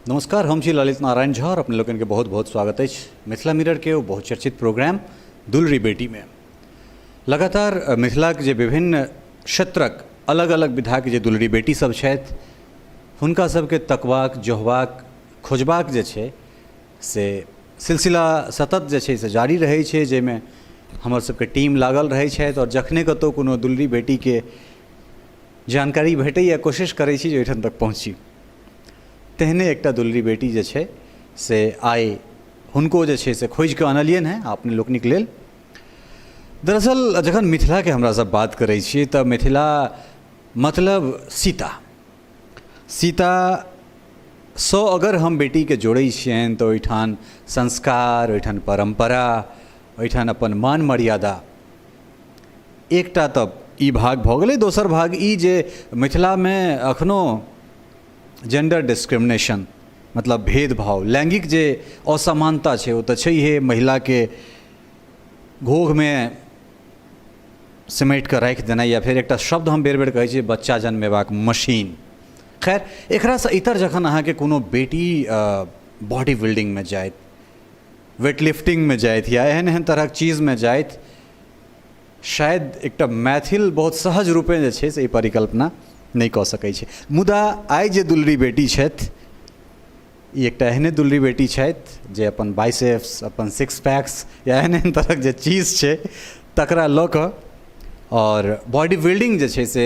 नमस्कार, हम छी ललित नारायण झा और अपने लोकनि के बहुत बहुत स्वागत अछि मिथिला मिरर के ओ बहुचर्चित प्रोग्राम दुलरी बेटी में। लगातार मिथिलाक जे विभिन्न क्षेत्रक अलग अलग विधाक जे दुलरी बेटी सब छथि हुनका सबके तकबाक, जोहबाक, खोजबाक जे छै से सिलसिला सतत जे छै से जारी रहै छै, जाहिमे हमर सबके टीम लागल रहै छथि और जखने कतहु कोनो दुलरी बेटीके जानकारी भेटैए कोशिश करै छी जे ओहिठाम तक पहुँची। तेहने एकटा दुलरी बेटी जे छै से आइ हुनको जे छै से खोजिकऽ अनलियनि हेँ अपने लोकनिक लेल। दरअसल जखन मिथिलाके हमरा सब बात करै छी तऽ मिथिला मतलब सीता, सीतासँ अगर हम बेटीके जोड़ै छियनि तऽ ओहिठाम संस्कार, ओहिठाम परम्परा, ओहिठाम अपन मान मर्यादा, एकटा तऽ ई भाग भऽ गेलै। दोसर भाग ई जे मिथिलामे एखनो जेंडर डिस्क्रिमिनेशन मतलब भेदभाव, लैंगिक जे असमानता छै ओ तऽ छैहे, महिलाके घोघमे समेट कऽ राखि देनाइ या फेर एकटा शब्द हम बेर बेर कहै छियै बच्चा जन्मेबाक मशीन। खैर, एकरासँ इतर जखन अहाँके कोनो बेटी बॉडी बिल्डिंगमे जाइत, वेट लिफ्टिंगमे जाइत या एहन एहन तरहक चीजमे जाइत, शायद एकटा मैथिल बहुत सहज रूपे जे छै से ई परिकल्पना नहि कऽ सकै छै। मुदा आइ जे दुलरी बेटी छथि, ई एकटा एहने दुलरी बेटी छथि जे अपन बाइसेप्स, अपन सिक्स पैक्स या एहन एहन तरहक जे चीज छै तकरा लऽ कऽ आओर बॉडी बिल्डिंग जे छै से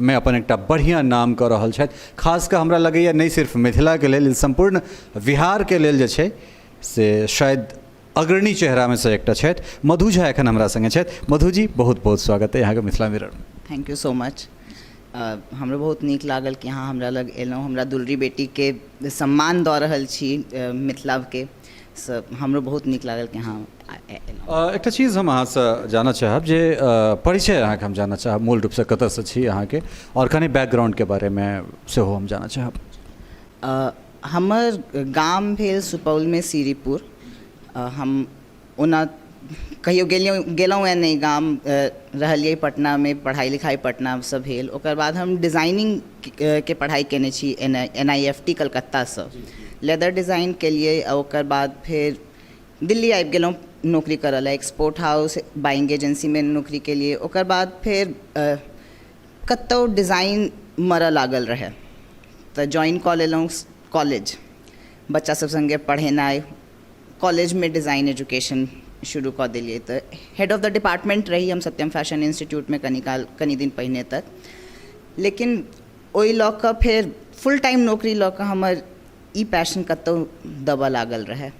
मे अपन एकटा बढ़िआँ नाम कऽ रहल छथि। खास कऽ हमरा लगैए नहि सिर्फ मिथिलाके लेल, सम्पूर्ण बिहारके लेल जे छै से शायद अग्रणी चेहरामे सँ एकटा छथि। मधु झा एखन हमरा सङ्गे छथि। मधु जी, बहुत बहुत स्वागत अइ अहाँके Mithila मिररमे। Thank you so much. हमरो बहुत नीक लागल कि अहाँ हमरा लग एलहुँ, हमरा दुलरी बेटीके सम्मान दऽ रहल छी मिथिलाके, से हमरो बहुत नीक लागल कि अहाँ एलहुँ। एकटा चीज हम अहाँसँ जानऽ चाहब जे परिचय अहाँके हम जानऽ चाहब, मूल रूपसँ कतऽसँ छी अहाँके आओर कनि बैकग्राउंडके बारेमे सेहो हम जानऽ चाहब। हमर गाम भेल सुपौलमे श्रीपुर। हम ओना कहियो गेलियै गेलहुँ हेँ नहि गाम, रहलियै पटनामे, पढ़ाइ लिखाइ पटनासँ भेल। ओकर बाद हम डिजाइनिंगके पढ़ाइ कयने छी एन I F T कलकत्तासँ, लेदर डिजाइन केलियै आ ओकर बाद फेर दिल्ली आबि गेलहुँ नौकरी करऽ लए, एक्सपोर्ट हाउस बाइंग एजेंसीमे नौकरी केलियै। ओकर बाद फेर कतहु डिजाइन मरऽ लागल रहै तऽ ज्वाइन कऽ लेलहुँ कॉलेज, बच्चा सब सङ्गे पढ़ेनाइ, कॉलेजमे डिजाइन एजुकेशन शुरू कऽ देलियै। तऽ हेड ऑफ the department रही हम सत्यम फैशन इंस्टीट्यूटमे कनि काल, कनि दिन पहिने तक। लेकिन ओहि लऽ कऽ फेर फुल टाइम नौकरी लऽ कऽ हमर ई पैशन कतहु दबऽ लागल रहै।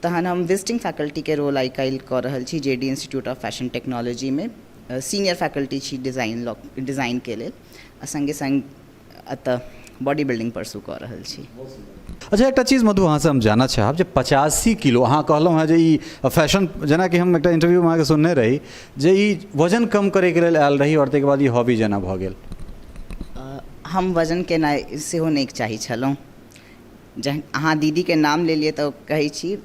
तहन हम विजिटिंग फैकल्टीके रोल आइ काल्हि कऽ रहल छी J D institute of fashion टेक्नोलॉजीमे, सीनियर फैकल्टी छी डिजाइन डिजाइनके लेल आ सङ्गे सङ्ग एतऽ बॉडी बिल्डिंग परसू कऽ रहल छी। अच्छा, एकटा चीज मधु अहाँसँ हम जानऽ चाहब जे 85 किलो अहाँ कहलहुँ हेँ जे ई फैशन, जेनाकि हम एकटा इंटरव्यूमे अहाँके सुनने रही जे ई वजन कम करैके लेल आयल रही और ताहिके बाद ई हॉबी जेना भऽ गेल। हम वजन केनाइ सेहो नहि चाहै छलहुँ। जहन अहाँ दीदीके नाम लेलियै तऽ कहै छी,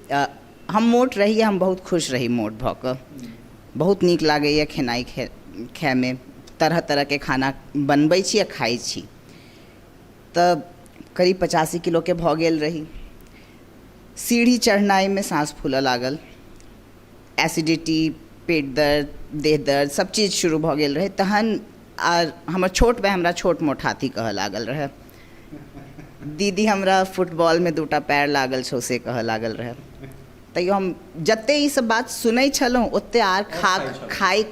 हम मोट रही, हम बहुत खुश रही मोट भऽ कऽ। बहुत नीक लागैए खेनाइ खाइमे, तरह तरहके खाना बनबै छी आ खाइ छी। तऽ करीब 85 किलोके भऽ गेल रही। सीढ़ी चढ़नाइमे साँस फूलऽ लागल, एसिडिटी, पेट दर्द, देह दर्द, सब चीज शुरू भऽ गेल रहै। तहन आर हमर छोट भाय हमरा छोट मोट हाथी कहऽ लागल रहै। दीदी हमरा फुटबॉलमे दूटा पैर लागल छौ से कहऽ लागल रहै। तैयो हम जते ई सब बात सुनै छलहुँ ओते आर खा खाइ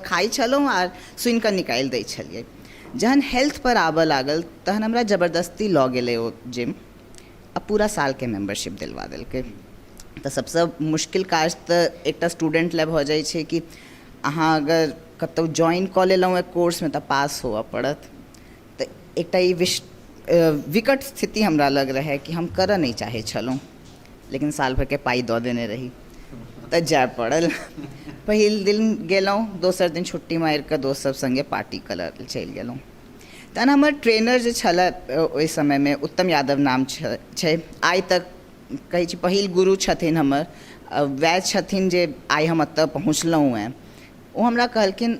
खाइ छलहुँ आर सुनिकऽ निकालि दै छलियै। जहन हेल्थ पर आबऽ लागल तहन हमरा जबरदस्ती लऽ गेलै ओ जिम आ पूरा सालके मेम्बरशिप दिलवा देलकै। तऽ सबसँ मुश्किल काज तऽ एकटा स्टूडेंट लए भऽ जाइ छै कि अहाँ अगर कतहु ज्वाइन कऽ लेलहुँ हँ कोर्समे तऽ पास होअ पड़त। तऽ एकटा ई विकट स्थिति हमरा लग रहै कि हम करऽ नहि चाहै छलहुँ, लेकिन साल भरिके पाइ दऽ देने रही तऽ जाय पड़ल। पहिल दिन गेलहुँ, दोसर दिन छुट्टी मारिकऽ दोस्त सब सङ्गे पार्टी करऽ चलि गेलहुँ। तहन हमर ट्रेनर जे छलए ओहि समयमे, उत्तम यादव नाम छै, आइ तक कहै छी पहिल गुरु छथिन हमर, वएह छथिन जे आइ हम एतऽ पहुँचलहुँ हेँ। ओ हमरा कहलखिन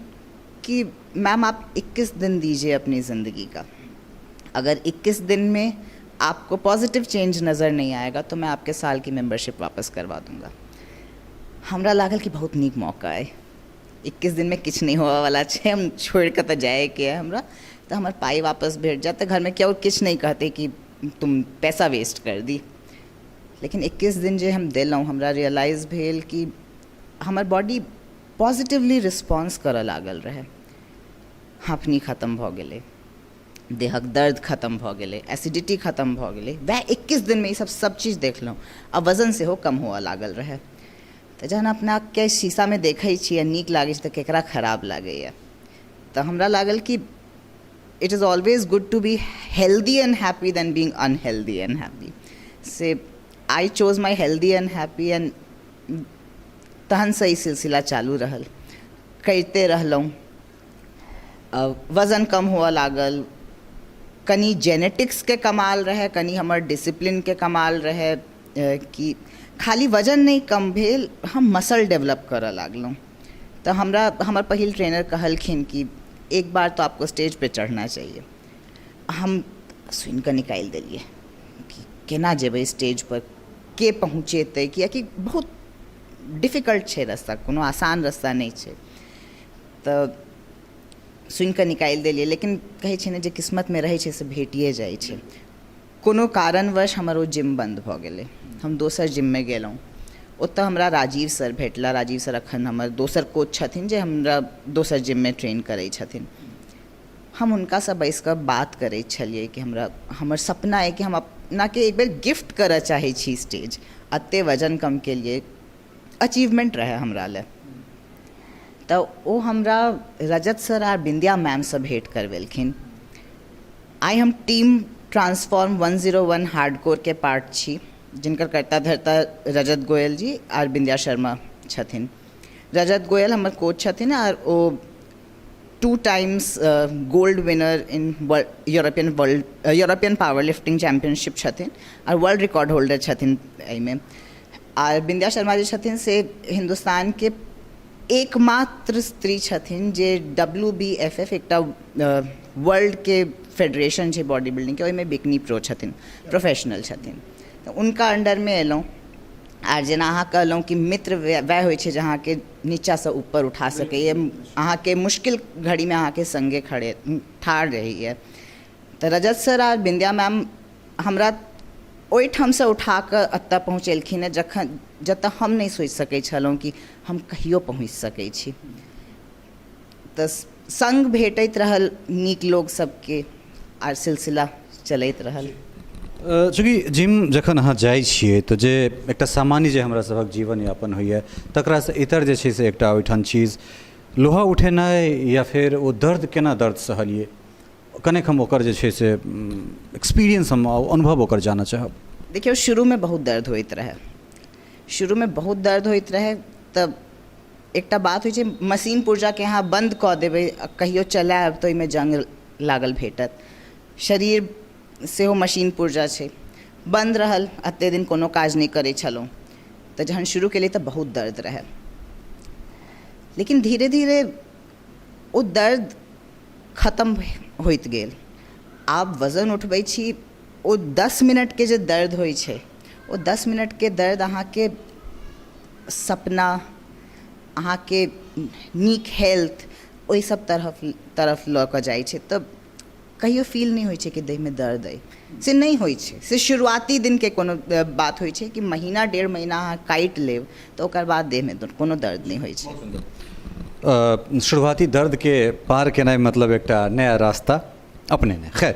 कि मैम आप 21 दिन दीजिए अपनी ज़िंदगी का, अगर 21 दिन में आपको पॉजिटिव चेंज नज़र नहीं आएगा तो मैं आपके साल की मेम्बरशिप वापस करवा दूंगा। हमरा लागल कि बहुत नीक मौका अइ, 21 दिनमे किछु नहि होबऽवला छै, हम छोड़िकऽ तऽ जाइके अइ हमरा, तऽ हमर पाइ वापस भेट जायत तऽ घरमे केओ किछु नहि कहतै कि तुम पैसा वेस्ट कर दी। लेकिन 21 दिन जे हम देलहुँ, हमरा रियलाइज भेल कि हमर बॉडी पॉजिटिवली रिस्पॉन्स करऽ लागल रहै। हाफनी खतम भऽ गेलै, देहक दर्द खतम भऽ गेलै, एसिडिटी खतम भऽ गेलै। वएह 21 दिनमे ईसब सब चीज देखलहुँ आ वजन सेहो कम हुअ लागल रहै। तऽ जहन अपनाके शीशामे देखै छी आ नीक लागै छै तऽ केकरा खराब लागैए। तऽ हमरा लागल कि it is always good to be healthy and happy than being unhealthy and happy. Se I chose my healthy and happy and तहनसँ ई सिलसिला चालू रहल, करिते रहलहुँ। वजन कम हुअ लागल, कनि जेनेटिक्सके कमाल रहै, कनि हमर डिसिप्लिनके कमाल रहै कि खाली वजन नहि कम भेल, हम मसल डेवलप करऽ लागलहुँ। तऽ हमरा हमर पहिल ट्रेनर कहलखिन कि एक बार तो आपको स्टेज पे चढ़ना चाहिए। हम सुनिकऽ निकालि देलियै कि केना जेबै स्टेजपर, के पहुँचेतै, कियाकि बहुत डिफिकल्ट छै रास्ता, कोनो आसान रास्ता नहि छै। तऽ सुनिकऽ निकालि देलियै, लेकिन कहै छै ने जे किस्मतमे रहै छै से भेटिए जाइ छै। कोनो कारणवश हमर ओ जिम बन्द भऽ गेलै, हम दोसर जिममे गेलहुँ, ओतऽ हमरा राजीव सर भेटला। राजीव सर अखन हमर दोसर कोच छथिन जे हमरा दोसर जिममे ट्रेन करै छथिन। हम हुनकासँ बैस कऽ बात करै छलियै कि हमरा हमर सपना अइ कि हम अपनाके एक बेर गिफ्ट करऽ चाहै छी स्टेज, एते वजन कम केलियै, अचीवमेन्ट रहै हमरा लए। तऽ ओ हमरा रजत सर आर बिंदिया मैमसँ भेँट करबेलखिन। आइ हम टीम ट्रांसफॉर्म 101 हार्डकोरके पार्ट छी, जिनकर कर्ता धर्ता रजत गोयल जी आर बिंदिया शर्मा छथिन। रजत गोयल हमर कोच छथिन R O 2 times gold winner in European power lifting championship छथिन आर वर्ल्ड रिकॉर्ड होल्डर छथिन एहिमे। आर बिंदिया शर्मा जे छथिन से हिन्दुस्तानके एकमात्र स्त्री छथिन जे WBFF एकटा वर्ल्डके फेडरेशन छै बॉडी बिल्डिंगके, ओहिमे बिकनी प्रो छथिन, प्रोफेशनल छथिन। तऽ हुनका अंडरमे एलहुँ। आर जेना अहाँ कहलहुँ कि मित्र वएह होइ छै जे अहाँके नीचाँसँ ऊपर उठा सकैए, अहाँके मुश्किल घड़ीमे अहाँके सङ्गे खड़े ठाढ़ रहैए। तऽ रजत सर आर बिंदिया मैम हमरा ओहिठामसँ उठा कऽ एतऽ पहुँचेलखिन हेँ जखन जतऽ हम नहि सोचि सकै छलहुँ कि हम कहियो पहुँचि सकै छी। तऽ सङ्ग भेटैत रहल नीक लोक सबके आर सिलसिला चलैत रहल। चूँकि जिम जखन अहाँ जाइ छियै तऽ जे एकटा सामान्य जे हमरा सभक जीवन यापन होइए तकरासँ इतर जे छै से एकटा ओहिठाम चीज लोहा उठेनाइ या फेर ओ दर्द केना दर्द सहलियै, कनेक हम ओकर जे छै से एक्सपीरियंस हम अनुभव ओकर जानऽ चाहब। देखियौ, शुरूमे बहुत दर्द होइत रहै, शुरूमे बहुत दर्द होइत रहै। तऽ एकटा बात होइ छै, मशीन पुर्जाके अहाँ बन्द कऽ देबै आ कहियो चलायब तऽ ओहिमे जङ्ग लागल भेटत। शरीर सेहो मशीन पुर्जा छै, बन्द रहल एतेक दिन कोनो काज नहि करै छलहुँ, तऽ जहन शुरू केलियै तऽ बहुत दर्द रहै। लेकिन धीरे धीरे ओ दर्द खतम होइत गेल। आब वजन उठबै छी, ओ 10 मिनटके जे दर्द होइ छै, ओ 10 मिनटके दर्द अहाँके सपना, अहाँके नीक हेल्थ, ओहि सब तरफ तरफ लऽ कऽ जाइ छै। तऽ कहियो फील नहि होइ छै कि देहमे दर्द अइ, से नहि होइ छै। से शुरुआती दिनके कोनो बात होइ छै कि महीना 1.5 महीना अहाँ काटि लेब तऽ ओकर बाद देहमे कोनो दर्द नहि होइ छै। शुरुआती दर्दके पार केनाइ मतलब एकटा नया रास्ता अपने ने। खैर,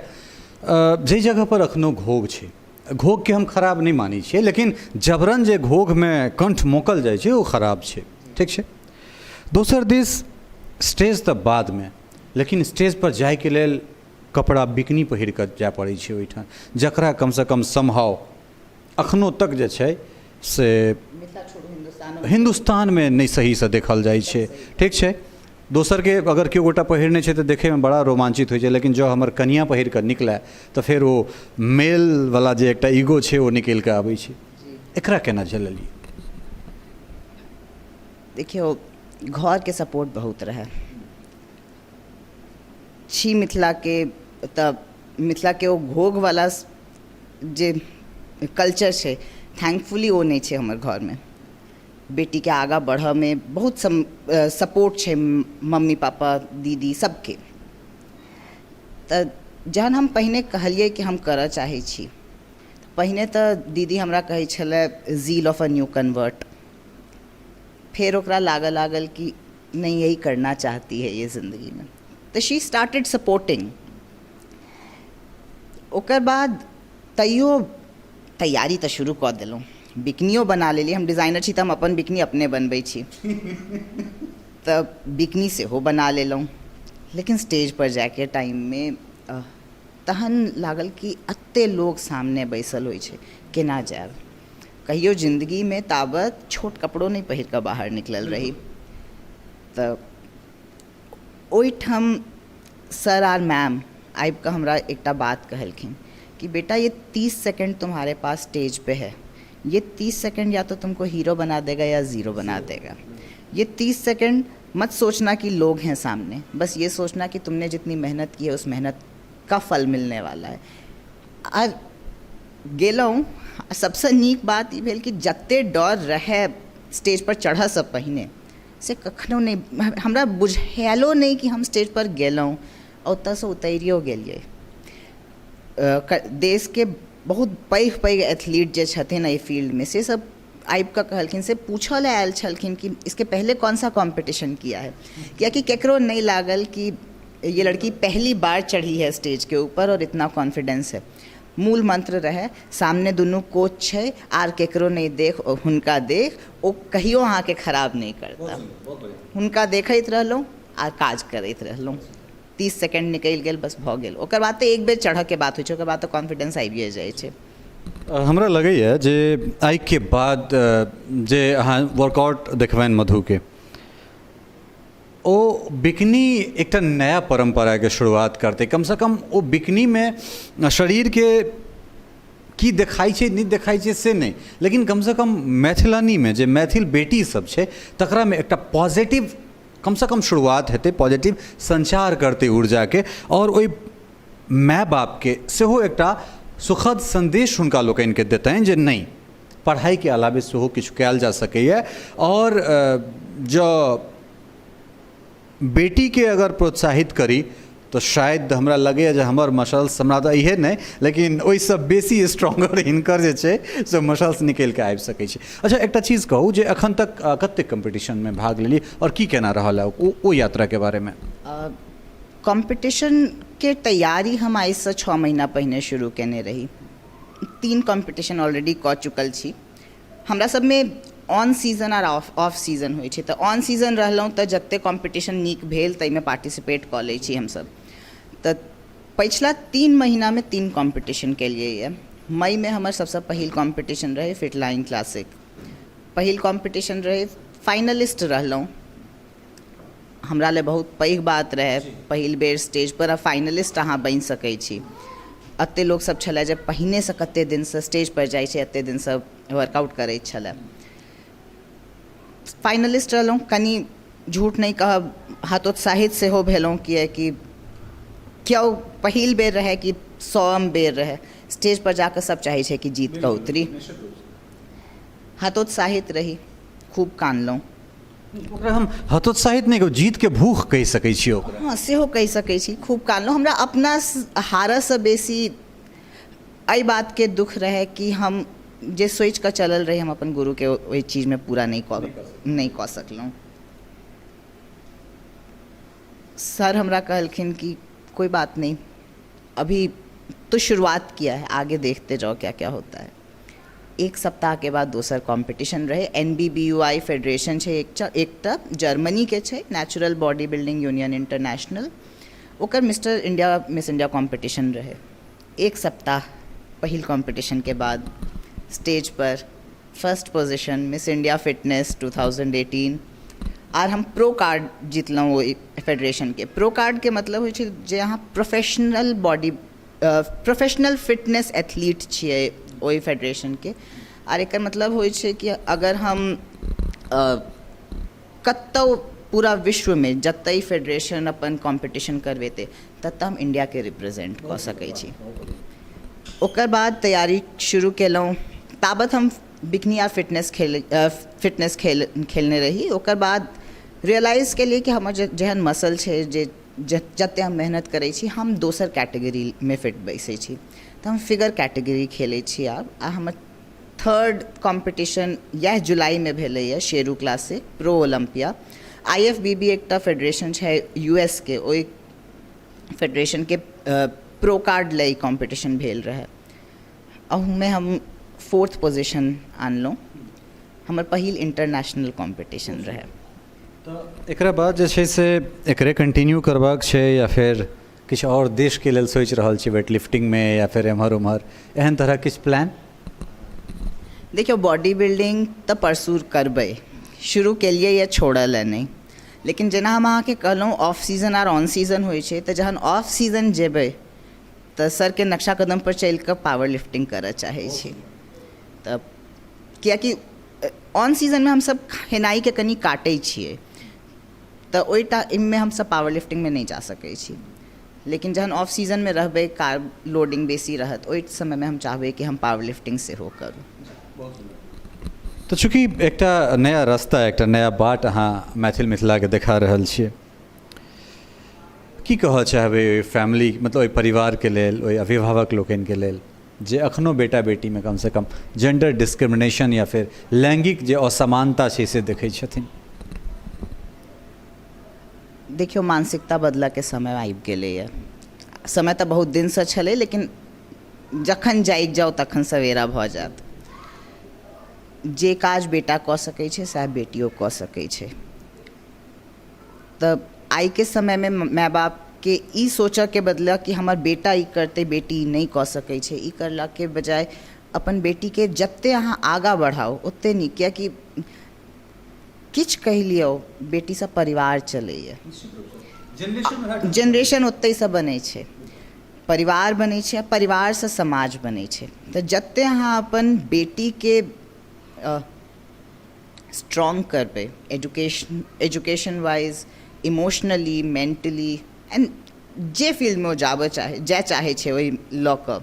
जाहि जगहपर एखनो घोघ छै, घोघके हम खराब नहि मानै छियै, लेकिन जबरन जे घोघमे कण्ठ मोकल जाइ छै ओ खराब छै, ठीक छै। दोसर दिस स्टेज तऽ बादमे, लेकिन स्टेजपर जाइके लेल कपड़ा बिकनी पहिर कऽ जाय पड़ै छै ओहिठाम, जकरा कमसँ कम समहाउ अखनो तक जे छै से हिन्दुस्तानमे नहि सहीसँ देखल जाइ छै, ठीक छै। दोसरके अगर केओ गोटा पहिरने छै तऽ देखैमे बड़ा रोमाञ्चित होइ छै, लेकिन जँ हमर कनिआँ पहिर कऽ निकलै तऽ फेर ओ मेलवला जे एकटा ईगो छै ओ निकलि कऽ आबै छै। एकरा केना झेललियै? देखियौ, घरके सपोर्ट बहुत रहै। छी मिथिलाके, तऽ मिथिलाके ओ घोघवला जे कल्चर छै, थैंकफुली ओ नहि छै हमर घरमे। बेटीके आगाँ बढ़ऽमे बहुत सपोर्ट छै मम्मी पापा दीदी सबके। तऽ जहन हम पहिने कहलियै कि हम करऽ चाहै छी, पहिने तऽ दीदी हमरा कहै छलै zeal of a new convert. फेर ओकरा लागऽ लागल कि नहीं, यही करना चाहती है ये ज़िंदगीमे, तऽ she started supporting. ओकर बाद तैयो तैयारी तऽ शुरू कऽ देलहुँ, बिकनियो बना लेलियै। हम डिजाइनर छी तऽ हम अपन बिकनी अपने बनबै छी, तऽ बिकनी सेहो बना लेलहुँ। लेकिन स्टेजपर जाइके टाइममे तहन लागल कि एतेक लोक सामने बैसल होइ छै, केना जायब? कहियो जिन्दगीमे ताबत छोट कपड़ो नहि पहिर कऽ बाहर निकलल रही। तऽ ओहिठाम सर आर मैम आबि कऽ हमरा एकटा बात कहलखिन कि बेटा, ये 30 सेकेंड तुम्हारे पास स्टेज पे है, ये 30 सेकेंड या तो तुमको हीरो बना देगा या ज़ीरो बना देगा। ये 30 सेकेंड मत सोचना कि लोग हैं सामने, बस ये सोचना कि तुमने जितनी मेहनत की है उस मेहनत का फल मिलने वाला है। आर गेलहुँ, सबसँ नीक बात ई भेल कि जतेक डर रहै स्टेज पर चढ़ऽसँ पहिने, से कखनो नहि हमरा बुझायलो नहि कि हम स्टेज पर गेलहुँ। ओतऽसँ उतरियो गेलियै। देशके बहुत पैघ पैघ एथलीट जे छथिन एहि फील्डमे, से सब आबि कऽ कहलखिन, से पूछऽ लए आयल छलखिन कि इसके पहले कौन सा कॉम्पिटिशन किया है, कियाकि केकरो नहि लागल कि ये लड़की पहली बार चढ़ी है स्टेज के ऊपर और इतना कॉन्फिडेंस है। मूल मंत्र रहै, सामने दुनू कोच छै, आर केकरो नहि देख, हुनका देख, ओ कहियो अहाँके खराब नहि करता। हुनका देखैत रहलहुँ आ काज करैत रहलहुँ। 30 सेकेंड निकलि गेल, बस भऽ गेल। ओकर बाद तऽ एक बेर चढ़ऽके बात होइ छै, ओकर बाद तऽ कॉन्फिडेंस आबिए जाइ छै। हमरा लगैए जे आइके बाद जे अहाँ वर्कआउट देखबनि मधुके, ओ बिकनी एकटा नया परम्पराके शुरुआत करतै। कमसँ कम ओ बिकनीमे शरीरके की देखाइ छै, नहि देखाइ छै से नहि, लेकिन कमसँ कम मैथिलानीमे जे मैथिल बेटी सब छै तकरामे एकटा पॉजिटिव कमसँ कम शुरुआत हेतै, पॉजिटिव सञ्चार करतै ऊर्जाके, आओर ओहि माय बापके सेहो एकटा सुखद सन्देश हुनका लोकनिके देतनि जे नहि, पढ़ाइके अलावे सेहो किछु कयल जा सकैए। आओर जँ बेटीके अगर प्रोत्साहित करी तऽ शायद हमरा लगैए जे हमर मसल्स, हमरा तऽ इहे नहि लेकिन ओहिसँ बेसी स्ट्रोंगर हिनकर जे छै से मसल्स निकलि कऽ आबि सकै छै। अच्छा, एकटा चीज कहू जे एखन तक कतेक कम्पीटिशनमे भाग लेलियै आओर की केना रहल है ओ यात्राके बारेमे? कॉम्पिटिशनके तैयारी हम आइसँ 6 महीना पहिने शुरू कयने रही। 3 कॉम्पिटिशन ऑलरेडी कऽ चुकल छी। हमरा सबमे ऑन सीजन आर ऑफ ऑफ सीजन होइ छै, तऽ ऑन सीजन रहलहुँ तऽ जतेक कॉम्पिटिशन नीक भेल ताहिमे पार्टिसिपेट कऽ लै छी हमसब। तऽ पछिला 3 महीनामे 3 कॉम्पिटिशन केलियै यऽ। मईमे हमर सबसँ पहिल कॉम्पिटिशन रहै फिटलाइन क्लासिक, पहिल कॉम्पिटिशन रहै, फाइनलिस्ट रहलहुँ। हमरा लए बहुत पैघ बात रहै, पहिल बेर स्टेजपर आ फाइनलिस्ट अहाँ बनि सकै छी। एतेक लोकसभ छलए जे पहिनेसँ कतेक दिनसँ स्टेजपर जाइ छै, एतेक दिनसँ वर्कआउट करै छलए। फाइनलिस्ट रहलहुँ, कनि झूठ नहि कहब, हतोत्साहित सेहो भेलहुँ, किएकि केओ पहिल बेर रहै कि 100म बेर रहै, स्टेजपर जाकऽ सभ चाहै छै कि जीत कऽ उतरी। हतोत्साहित रही, खूब कानलहुँ। ओकरा हम हतोत्साहित नहि कहू, जीतके भूख कहि सकै छी ओकरा। हँ, सेहो कहि सकै छी। खूब कानलहुँ। हमरा अपना हारऽसँ बेसी एहि बातके दुःख रहै कि हम जे सोचि कऽ चलल रही, हम अपन गुरुके ओहि चीजमे पूरा नहि कऽ सकलहुँ। सर हमरा कहलखिन कि कोई बात नहीं, अभी तो शुरुआत किया है, आगे देखते जाओ क्या क्या होता है। एक सप्ताहके बाद दोसर कॉम्पिटिशन रहै। NBBUI federation छै एकटा जर्मनीके छै, natural body building union international, ओकर mister India miss India competition रहै। एक सप्ताह पहिल कॉम्पिटिशनके बाद स्टेज पर first position, miss India fitness 2018, आर हम प्रो कार्ड जितलहुँ ओहि फेडरेशनके। प्रो कार्डके मतलब होइ छै जे अहाँ professional body professional fitness athlete छियै ओहि फेडरेशनके। आर एकर मतलब होइ छै कि अगर हम कतहु पूरा विश्वमे जतय ई फेडरेशन अपन कॉम्पिटिशन करबेतै, ततऽ हम इण्डियाके रिप्रेजेन्ट कऽ सकै छी। ओकर बाद तैयारी शुरू केलहुँ। ताबत हम बिकनी आ फिटनेस खेल फिटनेस खेल खेलने रही। ओकर बाद रियलाइज केलियै कि हमर जेहन मसल छै, जे जतेक हम मेहनत करै छी, हम दोसर कैटेगरीमे फिट बैसै छी, तऽ हम फिगर कैटेगरी खेलै छी आब। आ हमर थर्ड कॉम्पिटिशन इएह जुलाइमे भेलैए, Sheru classic pro Olympia. IFBB एकटा फेडरेशन छै यू एस के, ओहि फेडरेशनके प्रो कार्ड लए ई कॉम्पिटिशन भेल रहै। अहूमे हम फोर्थ पोजिशन आनलहुँ। हमर पहिल इंटरनेशनल कॉम्पिटिशन रहै। तऽ एकरा बाद जे छै से एकरे कंटिन्यू करबाक छै या फेर किछु आओर देशके लेल सोचि रहल छी वेट लिफ्टिंगमे या फेर एम्हर ओम्हर एहन तरहक किछु प्लान? देखियौ, बॉडी बिल्डिंग तऽ परसू करबै, शुरू केलियै यऽ, छोड़ऽ लए नहि। लेकिन जेना हम अहाँके कहलहुँ, ऑफ सीजन आर ऑन सीजन होइ छै, तऽ जहन ऑफ सीजन जेबै तऽ सरके नक्शा कदमपर चलि कऽ पावर लिफ्टिंग करऽ चाहै छी। तऽ किएकि ऑन सीजनमे हमसभ खेनाइके कनि काटै छियै, तऽ ओहि टाइममे हमसभ पावर लिफ्टिंगमे नहि जा सकै छी। लेकिन जहन ऑफ सीजनमे रहबै, कार्ब लोडिंग बेसी रहत, ओहि समयमे हम चाहबै कि हम पावर लिफ्टिंग सेहो करू। तऽ चूँकि एकटा नया रास्ता, एकटा नया बाट अहाँ मैथिल मिथिलाके देखा रहल छियै, की कहऽ चाहबै ओहि फैमिली, मतलब ओहि परिवारके लेल, ओहि अभिभावक लोकनिके लेल जे अखनो बेटा बेटीमे कमसँ कम जेंडर डिस्क्रिमिनेशन या फेर लैंगिक जे असमानता छै से देखै छथिन? देखियौ, मानसिकता बदलऽके समय आबि गेलैए। समय तऽ बहुत दिनसँ छलै, लेकिन जखन जागि जाउ तखन सवेरा भऽ जायत। जे काज बेटा कऽ सकै छै सएह बेटियो कऽ सकै छै। तऽ आइके समयमे माय बापके ई सोचऽके बदला कि हमर बेटा ई करतै, बेटी ई नहि कऽ सकै छै, ई करलाके बजाय अपन बेटीके जतेक अहाँ आगाँ बढ़ाउ ओतेक नीक। किएकि किछु कहि लियौ, बेटीसँ परिवार चलैए, जेनरेशन ओतहिसँ बनै छै, परिवार बनै छै आ परिवारसँ समाज बनै छै। तऽ जतेक अहाँ अपन बेटीके स्ट्रॉन्ग करबै, education wise, emotionally, mentally and जे फील्डमे ओ जाबऽ चाहै, जाय चाहै छै ओहि लऽ कऽ,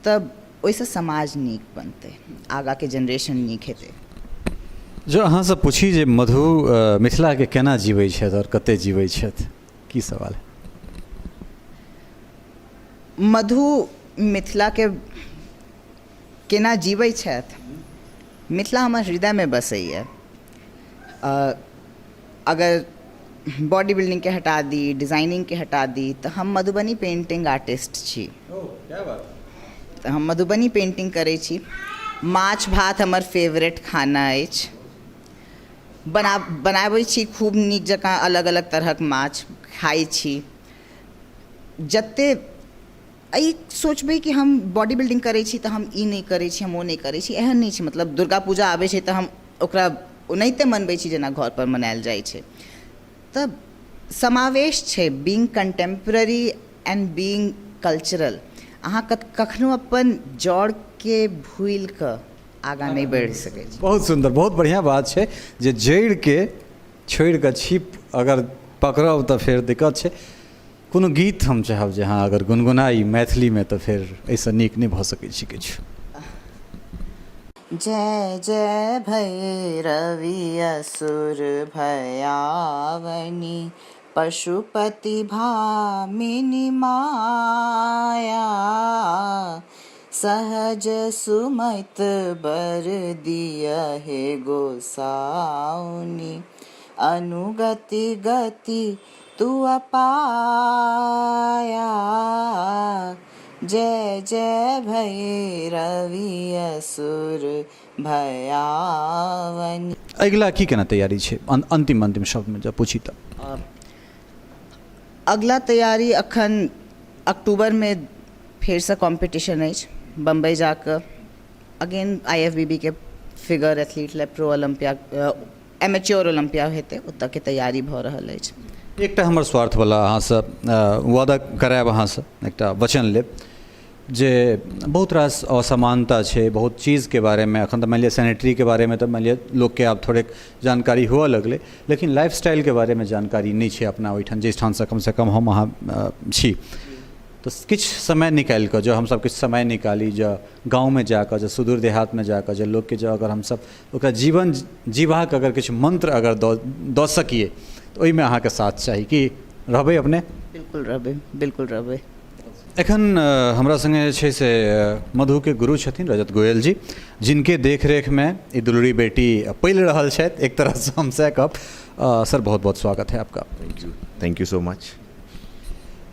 तऽ ओहिसँ समाज नीक बनतै, आगाँके जेनरेशन नीक हेतै। जँ अहाँसँ पूछी जे मधु मिथिलाके केना जीबै छथि आओर कतय जीबै छथि, की सवाल? मधु मिथिलाके केना जीबै छथि? मिथिला हमर हृदयमे बसैए। अगर बॉडी बिल्डिंगके हटा दी, डिजाइनिंगके हटा दी, तऽ हम मधुबनी पेन्टिंग आर्टिस्ट छी। तऽ हम मधुबनी पेन्टिंग करै छी। माछ भात हमर फेवरेट खाना अछि। बनाबै छी खूब नीक जकाँ, अलग अलग तरहक माछ खाइ छी। जतेक एहि सोचबै कि हम बॉडी बिल्डिंग करै छी तऽ हम ई नहि करै छी, हम ओ नहि करै छी, एहन नहि छै। मतलब दुर्गा पूजा आबै छै तऽ हम ओकरा ओनाहिते मनबै छी जेना घरपर मनायल जाइ छै। तऽ समावेश छै, being contemporary and being cultural. अहाँ कखनो अपन जड़के भूलि कऽ आगाँ नहि बढ़ि सकै छी। बहुत सुन्दर, बहुत बढ़िआँ बात छै जे जड़िके छोड़ि कऽ छिप अगर पकड़ब तऽ फेर दिक्कत छै। कोनो गीत हम चाहब जे अहाँ अगर गुनगुनाइ मैथिलीमे तऽ फेर एहिसँ नीक नहि भऽ सकै छै किछु। जय जय भैरवि असुर भयावनी, पशुपति भामिनी माया, सहज सुमत बर दिय हे गोसाउनी, अनुगति गति तुअ पाया, जय जय भैरवि असुर भयावनी। अगिला की केना तैयारी छै, अंतिम अंतिम शब्दमे जँ पूछी तऽ? अगिला तैयारी अखन अक्टूबरमे फेरसँ कॉम्पिटिशन अछि बम्बई जाकऽ, again I F B B के फिगर एथलीट लए प्रो ओलम्पिया, एमेच्योर ओलम्पिया हेतै, ओतऽके तैयारी भऽ रहल अछि। एकटा हमर स्वार्थवला अहाँसँ वादा करायब, अहाँसँ एकटा वचन लेब जे बहुत रास असमानता छै बहुत चीजके बारेमे। एखन तऽ मानि लिअ सैनिटरीके बारेमे तऽ मानि लिअ लोकके आब थोड़ेक जानकारी हुअ लगलै, लेकिन लाइफ स्टाइलके बारेमे जानकारी नहि छै अपना ओहिठाम, जाहि स्थानसँ कमसँ कम हम अहाँ छी। तऽ किछु समय निकालि कऽ जँ हमसभ किछु समय निकाली, जँ गाँवमे जाकऽ, जँ सुदूर देहातमे जाकऽ जँ लोकके जँ अगर हमसभ ओकरा जीवन जीबाक अगर किछु मन्त्र अगर दऽ दऽ सकियै, तऽ ओहिमे अहाँके साथ चाही। की रहबै अपने? बिल्कुल रहबै, बिल्कुल रहबै। एखन हमरा सङ्गे जे छै से मधुके गुरु छथिन रजत गोयल जी, जिनके देखरेखमे ई दुलरी बेटी पलि रहल छथि, एक तरहसँ हम सएह कहब। सर, बहुत बहुत स्वागत है आपका। Thank you, thank you so much.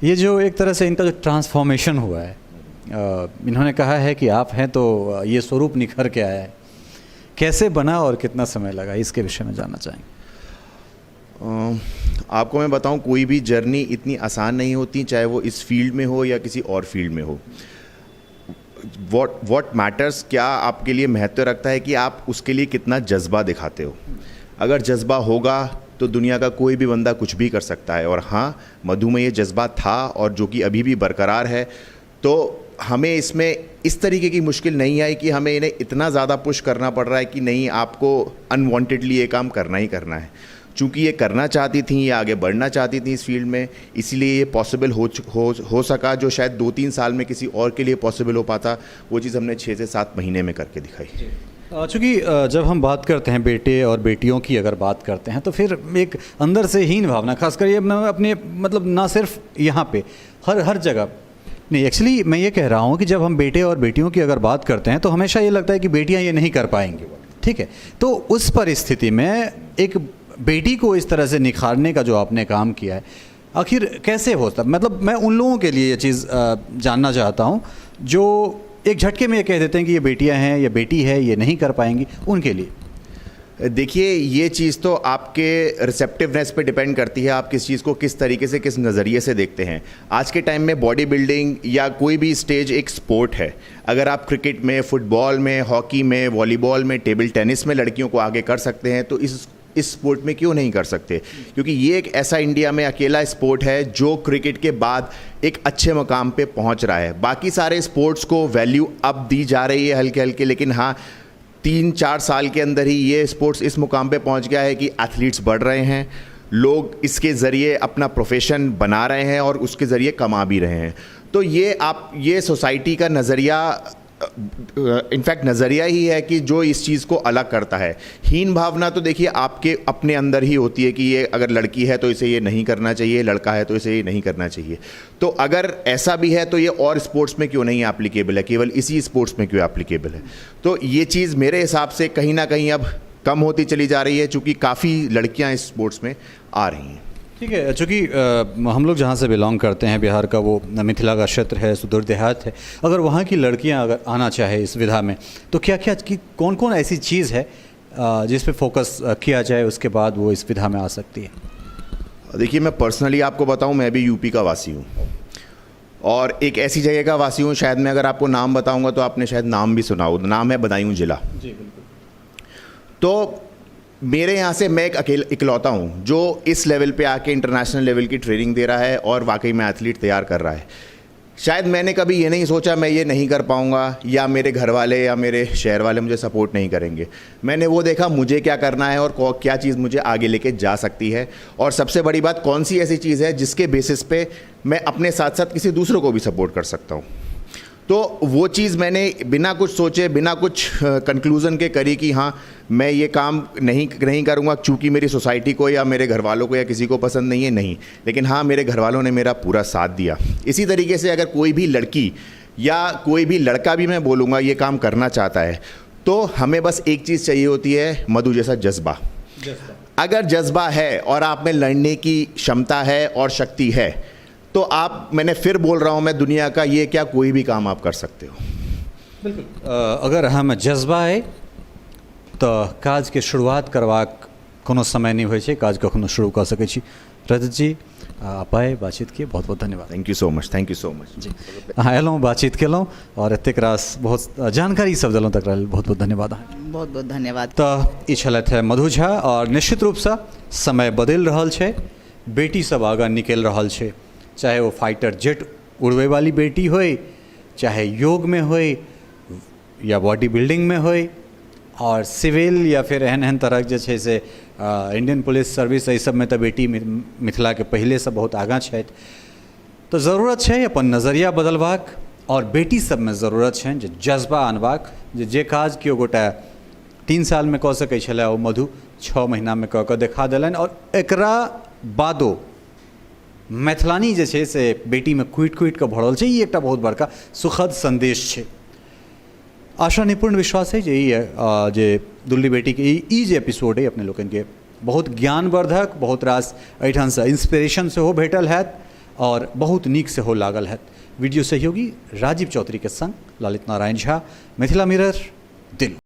ये जो एक तरह से इनका जो ट्रांसफॉर्मेशन हुआ है, इन्होंने कहा है कि आप हैं तो ये स्वरूप निखर के आया है, कैसे बना और कितना समय लगा, इसके विषय में जानना चाहेंगे। आपको मैं बताऊं, कोई भी जर्नी इतनी आसान नहीं होती, चाहे वो इस फील्ड में हो या किसी और फील्ड में हो। What what matters, क्या आपके लिए महत्व रखता है कि आप उसके लिए कितना जज्बा दिखाते हो। अगर जज्बा होगा तो दुनिया का कोई भी बंदा कुछ भी कर सकता है। और हाँ, मधु में ये जज्बा था और जो कि अभी भी बरकरार है। तो हमें इसमें इस तरीके की मुश्किल नहीं आई कि हमें इन्हें इतना ज़्यादा पुश करना पड़ रहा है कि नहीं, आपको अनवांटेडली ये काम करना ही करना है। चूँकि ये करना चाहती थी, ये आगे बढ़ना चाहती थी इस फील्ड में, इसीलिए ये पॉसिबल हो सका। जो शायद 2-3 साल में किसी और के लिए पॉसिबल हो पाता, वो चीज़ हमने 6 से 7 महीने में करके दिखाई। चूँकि जब हम बात करते हैं बेटे और बेटियों की अगर बात करते हैं, तो फिर एक अंदर से हीन भावना, खासकर ये मैं अपने मतलब ना सिर्फ यहाँ पे, हर हर जगह नहीं, एक्चुअली मैं ये कह रहा हूँ कि जब हम बेटे और बेटियों की अगर बात करते हैं तो हमेशा ये लगता है कि बेटियाँ ये नहीं कर पाएंगी, ठीक है। तो उस परिस्थिति में एक बेटी को इस तरह से निखारने का जो आपने काम किया है, आखिर कैसे होता? मतलब मैं उन लोगों के लिए ये चीज़ जानना चाहता हूँ जो एक झटके में ये कह देते हैं कि ये बेटियाँ हैं, ये बेटी है, ये नहीं कर पाएंगी, उनके लिए। देखिए, ये चीज़ तो आपके रिसेप्टिवनेस पे डिपेंड करती है, आप किस चीज़ को किस तरीके से, किस नज़रिए से देखते हैं। आज के टाइम में बॉडी बिल्डिंग या कोई भी स्टेज एक स्पोर्ट है। अगर आप क्रिकेट में, फुटबॉल में, हॉकी में, वॉलीबॉल में, टेबल टेनिस में लड़कियों को आगे कर सकते हैं, तो इस स्पोर्ट में क्यों नहीं कर सकते? क्योंकि ये एक ऐसा इंडिया में अकेला स्पोर्ट है जो क्रिकेट के बाद एक अच्छे मुकाम पे पहुंच रहा है। बाकी सारे स्पोर्ट्स को वैल्यू अब दी जा रही है हल्के हल्के, लेकिन हाँ, 3-4 साल के अंदर ही ये स्पोर्ट्स इस मुकाम पे पहुंच गया है कि एथलीट्स बढ़ रहे हैं, लोग इसके ज़रिए अपना प्रोफेशन बना रहे हैं और उसके ज़रिए कमा भी रहे हैं। तो ये सोसाइटी का नज़रिया, इनफैक्ट नज़रिया ही है कि जो इस चीज़ को अलग करता है। हीन भावना तो देखिए आपके अपने अंदर ही होती है कि ये अगर लड़की है तो इसे ये नहीं करना चाहिए, लड़का है तो इसे ये नहीं करना चाहिए। तो अगर ऐसा भी है तो ये और स्पोर्ट्स में क्यों नहीं एप्लीकेबल है, केवल इसी स्पोर्ट्स में क्यों एप्लीकेबल है? तो ये चीज़ मेरे हिसाब से कहीं ना कहीं अब कम होती चली जा रही है, चूँकि काफ़ी लड़कियाँ इस स्पोर्ट्स में आ रही हैं। ठीक है, चूँकि हम लोग जहाँ से बिलोंग करते हैं, बिहार का वो मिथिला का क्षेत्र है, सुदूर देहात है, अगर वहाँ की लड़कियाँ अगर आना चाहे इस विधा में, तो क्या क्या की कौन कौन ऐसी चीज़ है जिस पे फोकस किया जाए, उसके बाद वो इस विधा में आ सकती है? देखिए, मैं पर्सनली आपको बताऊँ, मैं भी यूपी का वासी हूँ और एक ऐसी जगह का वासी हूँ, शायद मैं अगर आपको नाम बताऊँगा तो आपने शायद नाम भी सुना हो, नाम है बदायूं ज़िला। जी बिल्कुल। तो मेरे यहाँ से मैं एक अकेला इकलौता हूँ जो इस लेवल पे आके इंटरनेशनल लेवल की ट्रेनिंग दे रहा है और वाकई में एथलीट तैयार कर रहा है। शायद मैंने कभी ये नहीं सोचा मैं ये नहीं कर पाऊँगा या मेरे घर वाले या मेरे शहर वाले मुझे सपोर्ट नहीं करेंगे। मैंने वो देखा मुझे क्या करना है और क्या चीज़ मुझे आगे लेके जा सकती है, और सबसे बड़ी बात कौन सी ऐसी चीज़ है जिसके बेसिस पे मैं अपने साथ साथ किसी दूसरों को भी सपोर्ट कर सकता हूँ। तो वो चीज़ मैंने बिना कुछ सोचे, बिना कुछ कंक्लूज़न के करी कि हाँ मैं ये काम नहीं करूँगा चूँकि मेरी सोसाइटी को या मेरे घर वालों को या किसी को पसंद नहीं है, नहीं। लेकिन हाँ, मेरे घर वालों ने मेरा पूरा साथ दिया। इसी तरीके से अगर कोई भी लड़की या कोई भी लड़का भी, मैं बोलूँगा, ये काम करना चाहता है, तो हमें बस एक चीज़ चाहिए होती है, मधु जैसा जज्बा। अगर जज्बा है और आप में लड़ने की क्षमता है और शक्ति है, तो आप, मैंने फिर बोल रहा हूँ, मैं दुनिया का ये क्या कोई भी काम आप कर सकते हो। बिल्कुल। अगर हम जज्बा है तो काज के शुरुआत करबाक कोनो समय नहीं होइ छै, काज कखनो शुरू कऽ सकै छी। रजत जी, आप आए, बातचीत किए, बहुत बहुत धन्यवाद। Thank you so much, thank you so much. जी, अहाँ अयलहुँ, बातचीत केलहुँ और एतेक रास बहुत जानकारी सब देलहुँ, तकरा लेल बहुत बहुत धन्यवाद अहाँके। बहुत बहुत धन्यवाद। तऽ ई छलथि हे मधु झा। और निश्चित रूपसँ समय बदलि रहल छै, बेटी सब आगाँ निकलि रहल छै, चाहे ओ फाइटर जेट उड़बै वाली बेटी होइ, चाहे योगमे होइ या बॉडी बिल्डिंगमे होइ, और सिविल या फिर एहन एहन तरहक जे छै से इंडियन पुलिस सर्विस, एहि सबमे तऽ बेटी मिथिलाके पहिलेसँ बहुत आगाँ छथि। तऽ जरूरत छै अपन नजरिया बदलबाक आओर बेटी सबमे जरूरत छनि जे जज्बा अनबाक जे जे काज केओ गोटा 3 सालमे कऽ सकै छलै ओ मधु 6 महीनामे कऽ कऽ देखा देलनि। आओर एकरा बादो मैथिलानी जे छै से बेटीमे कुटि कुटि कऽ भरल छै। ई एकटा बहुत बड़का सुखद सन्देश छै। आशा निपूर्ण विश्वास है जे ई जे दुल्ली बेटीके ई जे एपिसोड अइ अपने लोकनिके बहुत ज्ञानवर्धक, बहुत रास एहिठामसँ इंस्पिरेशन सेहो भेटल हैत आओर बहुत नीक सेहो लागल हैत। वीडियो सहयोगी राजीव चौधरीके संग ललित नारायण झा, मिथिला मिरर, दिल्ली।